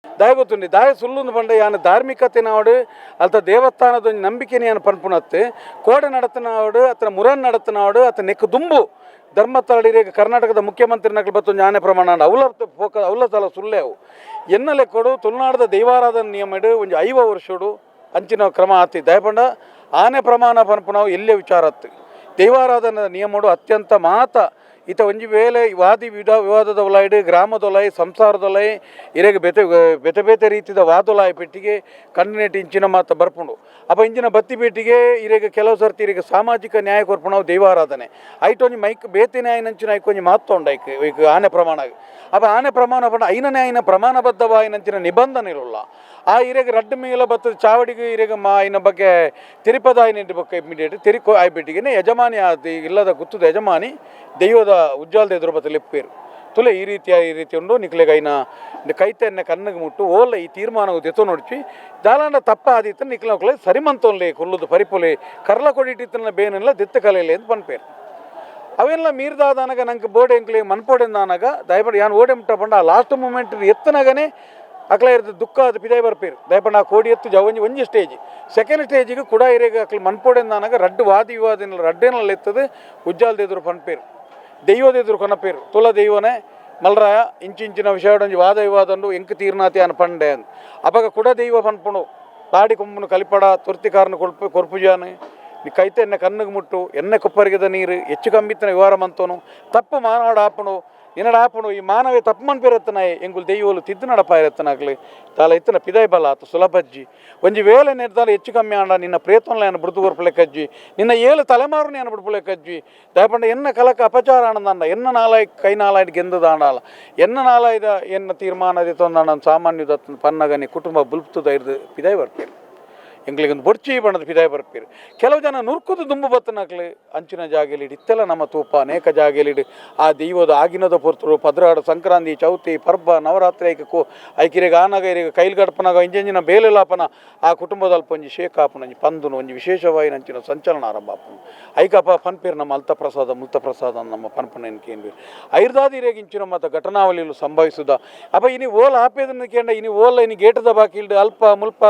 ದಾಯ ಗೊತ್ತುಂಡಿ ದಾಯ ಸುಲ್ಲುಂದು ಪಂಡ ಯಾನ್ ಧಾರ್ಮಿಕತೆನಾವಡು ಅಲ್ತ ದೇವಸ್ಥಾನದ ಒಂಜಿ ನಂಬಿಕೆನೆ ಯಾನ್ ಪನ್ಪುನತ್ತೆ. ಕೋಡೆ ನಡತನಾವಡು ಅತ್ರ ಮುರನ್ ನಡತನಾವಡು ಅತ್ತ ನೆಕ್ ದುಂಬು ಧರ್ಮಸ್ಥಳ ಕರ್ನಾಟಕದ ಮುಖ್ಯಮಂತ್ರಿ ನಕಲು ಬತ್ತು ಆನೆ ಪ್ರಮಾಣ ಅವಲ ಪೋಕ ಅವಲ ತಲ ಸುಳ್ಳೆ ಅವು. ಎನ್ನ ಲೆಕ್ಕೊಡು ತುಳುನಾಡದ ದೈವಾರಾಧನೆ ನಿಯಮ ಒಂಜಿ 50 ವರ್ಷಡು ಅಂಚಿನ ಕ್ರಮ ಆತಿ. ದಯಪಂಡ ಆನೆ ಪ್ರಮಾಣ ಪನ್ಪುನವು ಎಲ್ಲೇ ವಿಚಾರತ್ತು. ದೈವಾರಾಧನಾ ನಿಯಮಡು ಅತ್ಯಂತ ಮಾತ ಇತ ಒಂಜಿ ವೇಳೆ ವಾದಿ ವಿವಾದದ ಒಲಾಯ್ಡು, ಗ್ರಾಮದೊಲೈ, ಸಂಸಾರದೊಲೈ ಇರೆಗ್ ಬೇತೆ ಬೇತೆ ಬೇತೆ ರೀತಿದ ವಾದೊಲಾಯ್ ಪೆಟ್ಟಿಗೆ ಕಣ್ಣೆಟ್ ಇಂಚಿನ ಮಾತ ಬರ್ಪುಂಡು. ಅಪ್ಪ ಇಂಚಿನ ಬತ್ತಿ ಪೆಟ್ಟಿಗೆ ಇರೆಗ್ ಕೆಲವು ಸರ್ತಿ ಇರೆಗ್ ಸಾಮಾಜಿಕ ನ್ಯಾಯ ಕೊರ್ಪುನವು ದೈವಾರಾಧನೆ. ಐಟ್ ಒಂಜಿ ಮೈಕ್ ಬೇತೆ ನ್ಯಾಯ ನಂಚಿನ ಐಕ್ ಒಂಜಿ ಮಹತ್ವ ಉಂಡು. ಐಕ್ ಐಕ್ ಆನೆ ಪ್ರಮಾಣ. ಅಪ್ಪ ಆನೆ ಪ್ರಮಾಣ ಪಂಡ ಐನ ನ್ಯಾಯನ ಪ್ರಮಾಣಬದ್ಧವಾಯಿನಂಚಿನ ನಿಬಂಧನೆ ಇರುಲ್ಲ. ಆ ಇರೆಗ್ ರಡ್ಡು ಮೇಲ ಬತ್ತದ ಚಾವಡಿಗೆ ಇರೆಗ್ ಮಾ ಐನ ಬಗ್ಗೆ ತಿರುಪದಾಯಿನ ಬೊಕ್ಕ ಇಮಿಡಿಯೇಟ್ ತಿರುಕೊ ಆಯ್ಬಿಟ್ಟಿಗೆ ಯಜಮಾನಿ ಆದ್ ಇಲ್ಲದ ಗುತ್ತದ ಯಜಮಾನಿ ದೈವದ ಉಜ್ಜಾಲ್ದ ಎದುರು ಬತ್ತ ಲೆಪ್ಪೇರು ತುಲೆ ಈ ರೀತಿಯ ಈ ರೀತಿ ಉಂಡು. ನಿಕ್ಲೆಗ್ ಐನ ಕೈತೆನ್ನ ಕಣ್ಣಿಗೆ ಮುಟ್ಟು ಓಲ್ಲ ಈ ತೀರ್ಮಾನ ದೆತ್ತೊ ನೋಡ್ಚಿ ದಾಲಾಂಡ ತಪ್ಪ ಆದಿತ್ತ ನಿಕ್ಲ ಸರಿಮಂತೊನ್ಲೆ ಕುಲ್ಲುದು ಪರಿಪೊಲೆ ಕರ್ಲ ಕೊಡಿಟ್ಟಿತ್ತನ ಬೇನೆಲ್ಲ ದೆತ್ತ ಕಲೆಲೆ ಅಂತ ಪನ್ಪೇರು. ಅವೆಲ್ಲ ಮೀರ್ದಾದನಗ ನಂಗೆ ಬೋರ್ಡ್ ಎಂಕ್ಲೆ ಮನ್ಪೋಡೆಂದಾನಗ ದಯಪಡಿ ಯಾನ್ ಓಡೆ ಮುಟ್ಟ ಪಂಡ ಆ ಲಾಸ್ಟ್ ಮೂಮೆಂಟ್ ಎತ್ತನಗನೆ ಅಕ್ಲ ಇರ್ದು ದುಃಖ ಅದು ಪಿದಾಯಿ ಬರ್ಪೇರು. ದಯಪಂಡ ಆ ಕೋಡಿ ಎತ್ತು ಜ ಒಂಜಿ ಒಂಜಿ ಸ್ಟೇಜ್ ಸೆಕೆಂಡ್ ಸ್ಟೇಜಿಗೆ ಕುಡ ಇರೆಗ್ ಅಕ್ಲ ಮನ್ಪೋಡೆಂದಾನಗ ರಡ್ಡು ವಾದಿ ವಿವಾದಿನ ರಡ್ಡೇನಲ್ಲ ಎತ್ತದು ಉಜ್ಜಾಲ್ದ ಎದುರು ಪನ್ಪೇರು, ದೈವದ ಎದುರು ಕೊನಪೇರು. ತುಲ ದೈವನೇ ಮಲ್ರಾಯ, ಇಂಚಿಂಚಿನ ವಿಷಯ ಒಂಜಿ ವಾದ ವಿವಾದ ಉಂಡು, ಎಂಕ್ ತೀರ್ನಾತಿ ಅನ್ ಪಂಡೆ ಅಂದ್. ಅಪಗ ಕುಡ ದೈವ ಪನ್ಪುಂಡು, ತಾಡಿ ಕೊಂಬುನು ಕಲಿಪಡ ತುರ್ತಿಕಾರನ ಕೊರ್ಪು ಕೊರ್ಪುಜಾನು, ನೀ ಕೈತ ಎನ್ನೆ ಕಣ್ಣಿಗೆ ಮುಟ್ಟು, ಎಣ್ಣೆ ಕೊಪ್ಪರಿಗೆದ ನೀರು ಹೆಚ್ಚು ಕಂಬಿತ್ತನ ವಿವಾರ ಮಂತೋನು ತಪ್ಪು ಮಾನವಡ ಆಪುಣು ಎನ್ನಡ ಆಪುಣು. ಈ ಮಾನವೇ ತಪ್ಪು ಮನ್ಪಿರತ್ತನ ಎಂಗುಲ್ ದೈವಲು ತಿದ್ದು ನಡಪಾಯಿರತ್ತನಾಗ್ಲಿ ತಾಲ ಇತ್ತನ ಪಿದಾಯ್ ಬಲ ಆತು ಸುಲಭಜ್ಜಿ. ಒಂಜಿ ವೇಳೆ ನೆಡ್ದಾಲ ಹೆಚ್ಚು ಕಮ್ಮಿ ಆಂಡ ನಿನ್ನ ಪ್ರೇತೊನ್ಲ ಏನು ಬಿಡ್ದು ಕೊರ್ಪುಲೆಕಜ್ಜಿ, ನಿನ್ನ ಏಳು ತಲೆಮಾರು ಏನು ಬಿಡ್ಪುಲೆಕಜ್ಜಿ. ದಯಪಂಡ ಎನ್ನ ಕಲಕ ಅಪಚಾರ ಆನಂದ ಎನ್ನ ನಾಲಾಯ್ ಕೈ ನಾಲಾಯ್ಡ್ ಗೆಂದದಾಂಡಾಲ ಎನ್ನ ನಾಲಾಯ್ದ ಎನ್ನ ತೀರ್ಮಾನ ತೊಂದಾಣ ಸಾಮಾನ್ಯದ ಪನ್ನಗನಿ ಕುಟುಂಬ ಬುಲ್ಪ್ತುದ ಇರ್ದು ಪಿದಾಯ್ ಬರ್ಪೇರು. ಎಂಗ್ಲಿಗೆ ಒಂದು ಬೊಡ್ಚಿ ಬಣ್ಣದ ಪಿದಾಯ್ ಬರ್ಪೇರು. ಕೆಲವು ಜನ ನುರ್ಕುದು ದುಂಬು ಬತ್ತನಕ್ಲೆ ಅಂಚಿನ ಜಾಗೆಲಿಡು ಇತ್ತೆಲ್ಲ ನಮ್ಮ ತೂಪ ಅನೇಕ ಜಾಗೆಲಿಡು ಆ ದೈವದ ಆಗಿನದ ಪೊರ್ತುಡು ಪದ್ರಾಡು, ಸಂಕ್ರಾಂತಿ, ಚೌತಿ, ಪರ್ಬ, ನವರಾತ್ರಿ ಐಕ ಕೋ ಐಕಿರೆಗ್ ಆನಗ ಇರೆಗ್ ಕೈಲ್ ಗಡಪನಾಗ ಇಂಜಂಜಿನ ಬೇಲೆಲಾಪನ ಆ ಕುಟುಂಬದ ಅಲ್ಪ ಒಂಜಿ ಶೇಕಾಪನ ಒಂಜಿ ಪಂದುನು ಒಂಜಿ ವಿಶೇಷವಾಗಿ ಅಂಚಿನ ಸಂಚಲನ ಆರಂಭ ಆಪುಂಡು. ಐಕಪ್ಪ ಪನ್ಪೇರು ನಮ್ಮ ಅಲ್ತ ಪ್ರಸಾದ ಮುಲ್ತ ಪ್ರಸಾದ ನಮ್ಮ ಪನ್ಪನ ಕೇಂದ್ರ ಐರ್ದಾದಿ ಇರೆಗ್ ಇಂಚಿನ ಮತ್ತ ಘಟನಾವಳಿಲು ಸಂಭವಿಸುದ. ಅಪ್ಪ ಇನಿ ಓಲ ಆಪೇದನ್ನ ಕೇಂಡ ಇನಿ ಓಲ ಇನಿ ಗೇಟದ ಬಾಕಿಲ್ಡು ಅಲ್ಪ ಮುಲ್ಪ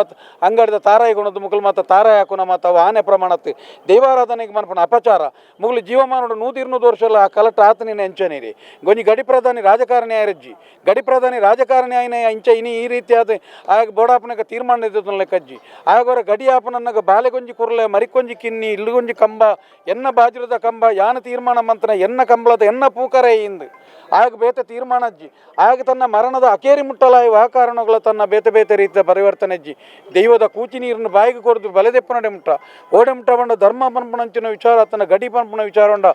ಅಂಗಡಿದ ತಾರಾಯಿ ಗುಣದ ಮುಕುಲ್ ಮಾತ ತಾರಾಯಿ ಹಾಕುನ ಮಾತ ಅವು ಆನೆ ಪ್ರಮಾಣತ್ ದೈವಾರಾಧನೆಗೆ ಮನ್ಪುನ ಅಪಚಾರ. ಮುಗುಲು ಜೀವಮಾನಡು 100-200 ವರ್ಷ ಆ ಕಲಟ ಆತನಿನ ಎಂಚನೇರಿ ಗೊಂಜಿ ಗಡಿ ಪ್ರಧಾನಿ ರಾಜಕಾರಣಿ ಆಯರಜ್ಜಿ ಗಡಿ ಪ್ರಧಾನಿ ರಾಜಕಾರಣಿ ಆಯ್ನ ಇಂಚ ಇನಿ ಈ ರೀತಿಯಾದ ಆಗ ಬೋಡಾಪನಗ ತೀರ್ಮಾನ ಇದ್ದಲ್ಲ ಲೆಕ್ಕಜ್ಜಿ. ಆಗೋರ ಗಡಿ ಆಪನನ್ನಗ ಬಾಲೆಗೊಂಜಿ ಕುರ್ಲೆ ಮರಿಕೊಂಜಿ ಕಿನ್ನಿ ಇಲ್ಲುಗೊಂಜಿ ಕಂಬ ಎನ್ನ ಬಾಜಿರದ ಕಂಬ ಯಾನ ತೀರ್ಮಾನ ಮಂತನ ಎನ್ನ ಕಂಬಳದ ಎನ್ನ ಪೂಕರೆ ಇಂದು ಆಗ ಬೇತೆ ತೀರ್ಮಾನಜ್ಜಿ. ಆಗ ತನ್ನ ಮರಣದ ಅಕೇರಿ ಮುಟ್ಟಲಾಯಿ ವಾಕಾರಣಗಳ ತನ್ನ ಬೇತೆ ಬೇತೆ ರೀತಿಯ ಪರಿವರ್ತನೆ ಅಜ್ಜಿ. ದೈವದ ಕೂಚಿ ನೀರನ್ನು ಬಾಯಿಗೆ ಕೊರದು ಬಲೆದೆಪ್ಪನಡೆ ಮುಟ್ಟ ಓಡೆ ಮುಟ್ಟ ಬಂಡ ಧರ್ಮ ಪನ್ಪುನಂಚಿನ ವಿಚಾರ ತನ್ನ ಗಡಿ ಪನ್ಪುನ ವಿಚಾರ ಉಂಡ.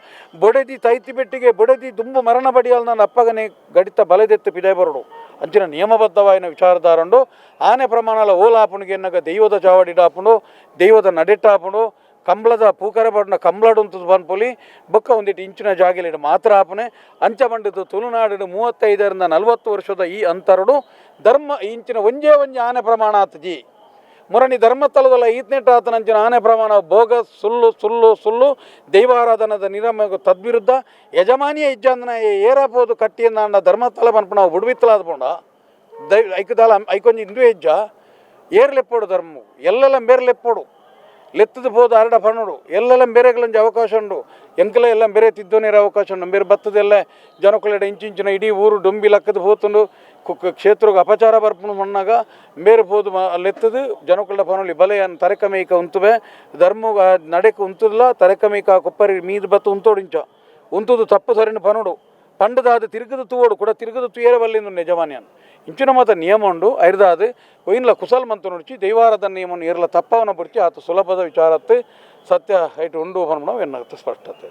ಬೊಡೆದಿ ತೈತಿ ಬೆಟ್ಟಿಗೆ ಬೊಡೆದಿ ದುಂಬು ಮರಣ ಬಡಿಯಲ್ ನನ್ನ ಅಪ್ಪಗನೆ ಗಡಿತ ಬಲೆದೆತ್ತು ಪಿದಾಯ್ ಬರಡು ಅಂಚಿನ ನಿಯಮಬದ್ಧವಾಯಿನ ವಿಚಾರಧಾರಂಡು. ಆನೆ ಪ್ರಮಾಣಲ ಓಲಾಪುಣಿಗೆ ಎನ್ನಗ ದೈವದ ಚಾವಡಿಡಾಪುಂಡು, ದೈವದ ನಡೆಟ್ಟಾಪುಂಡು, ಕಂಬಳದ ಪೂಕರ ಬಡ್ನ ಕಂಬಳಡು ಉಂತುದು ಪನ್ಪೊಲಿ. ಬೊಕ್ಕ ಒಂದಿಟ್ಟು ಇಂಚಿನ ಜಾಗೆಲಿಡು ಮಾತ್ರ ಆಪುನೆ. ಅಂಚ ಬಂಡದು ತುಳುನಾಡು 35ರಿಂದ 40 ವರ್ಷದ ಈ ಅಂತರಡು ಧರ್ಮ ಇಂಚಿನ ಒಂಜೇ ಒಂಜಿ ಆನೆ ಪ್ರಮಾಣ ಆತಜಿ. ಮುರಣಿ ಧರ್ಮಸ್ಥಳದಲ್ಲ ಈತ್ನೆಟ್ ಆತನಂಚಿನ ಆನೆ ಪ್ರಮಾಣ ಬೋಗಸ್, ಸುಳ್ಳು ಸುಳ್ಳು ಸುಳ್ಳು. ದೈವಾರಾಧನದ ನಿರಮ ತದ್ವಿರುದ್ಧ ಯಜಮಾನಿಯ ಇಜ್ಜಂದನ ಏರಾಪೋದು ಕಟ್ಟಿಯಂದ ಧರ್ಮಸ್ಥಳ ಪನ್ಪುನ ಬುಡ್ವಿತ್ತಲಾದ ಪೋಂಡ ದೈ ಐಕದಾಲ ಐಕೊಂಜಿ ಇಂದುವೆ ಇಜ್ಜ ಏರ್ ಲೆಪ್ಪೋಡು ಧರ್ಮ ಎಲ್ಲೆಲ್ಲ ಬೇರೆ ಲೆಪ್ಪೋಡು ಲೆತ್ತದ ಪೋದು ಅರಡ ಪನ್ನೋಡು ಎಲ್ಲೆಲ್ಲ ಬೇರೆಗಳೊಂಜಿ ಅವಕಾಶ ಉಂಡು. ಎಂಕಲ ಎಲ್ಲ ಬೇರೆ ತಿದ್ದೋನೇರ ಅವಕಾಶ ಉಂಡು. ಬೇರೆ ಬತ್ತದೆಲ್ಲ ಜನಕುಲೆಡ ಇಂಚಿಂಚಿನ ಇಡೀ ಊರು ಡೊಂಬಿ ಲಕ್ಕದ ಪೋತುಂಡು. ಕ್ಷೇತ್ರಗ್ ಅಪಚಾರ ಬರ್ಪುಂಡು ಮಣ್ಣಾಗ ಬೇರೆ ಪೋದು ಲೆತ್ತದು ಜನಕುಲೆಡ ಪನೊಲಿ ಬಲೆ ಅನ್ ತರೆಕಮೇಕ ಉಂತುವೆ ಧರ್ಮ ನಡೆಕ್ ಉಂತುದಲ ತರೆಕಮೇಕ ಕೊಪ್ಪರಿ ಮೀದು ಬತ್ತು ಉಂತೋಡು. ಇಂಚ ಉಂತುದು ತಪ್ಪು ಸರಿನ ಪನೋಡು ಪಂಡದಾದ ತಿರುಗದು ತೂವೋಡು ಕೂಡ ತಿರುಗದು ತುಯರೆ ಬಲ್ಲಿಂದು ನಿಜಮಾನ್ಯನ್ ಇಂಚಿನ ಮಾತ ನಿಯಮ ಉಂಡು. ಐರ್ದಾದ ಒಯಿನ್ಲ ಕುಸಲ್ ಮಂತು ನುಡ್ಚಿ ದೈವಾರದ ನಿಯಮವನ್ನು ಏರ್ಲ ತಪ್ಪವನ ಬುಡ್ಚಿ ಆತ ಸುಲಭದ ವಿಚಾರತ್ತೆ ಸತ್ಯ ಐಟ್ ಉಂಡು ಪನ್ಪುನವು ಎನ್ನ ಸ್ಪಷ್ಟತೆ.